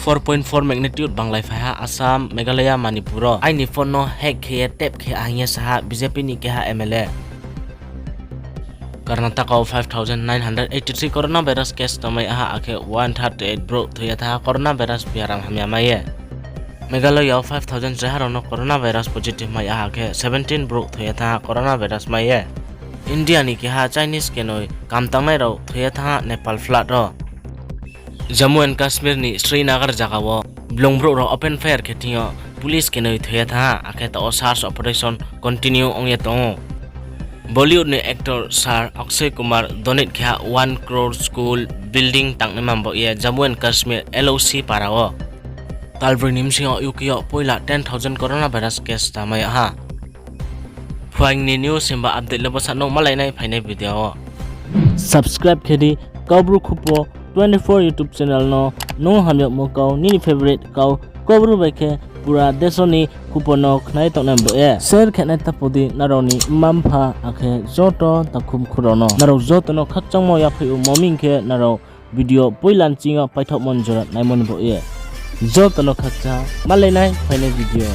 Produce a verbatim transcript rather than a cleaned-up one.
Four point four magnitude banglai phai ha Assam, Meghalaya, Manipur wo. Aini phone no hack khe ye tap khe ha hing ye sa ha B J P ni keha M L A. Karnataka wo five thousand nine hundred eighty three coronavirus case tongmai ha, akhe one thirty eight brouh thoi ye thanng ha coronavirus biaram hamya mai ye. Meghalaya wo five thousand chrai ha rao no coronavirus positive mai ha, akhe seventeen brouh thoi ye thanng ha coronavirus mai ye. India ni keha Chinese kenoi kam tangnai rao thoi ye thanng ha Nepal flood wo. Jammu and Kashmir ni Srinagar zaga wo blung brouh rao open fire khe thing yo police kenoi thoi ye thanng ha, akhe taoh wo search operation continue ong ye tong ou. Bollywood ni actor sir Akshay Kumar donate khe ha one crore school building tangnaima baoh ye Jammu and Kashmir L O C para wo. Talbroi ni bsing yo U K yo poila ten thousand coronavirus case tangmai ha. Phuaing ni news himba update le bsa no, malai nai phainai video wo. Subscribe khe di Kaubru Khupo twenty four YouTube channel no, nung hamyagmo kau, nini favorite kau, Kaubru bai khe pura deso ni khupo no khnai tongnai bo ye. Share khe nai tapo di nrao ni mma-mpha akhe joto takhu mkhu rao no. Nrao joto no khakchangmo yaphaih ou, mo hing khe nrao video poila nching yo paithaohmo ni jora naimo ni bo ye. Joto no khakchang, malai nai phainai video.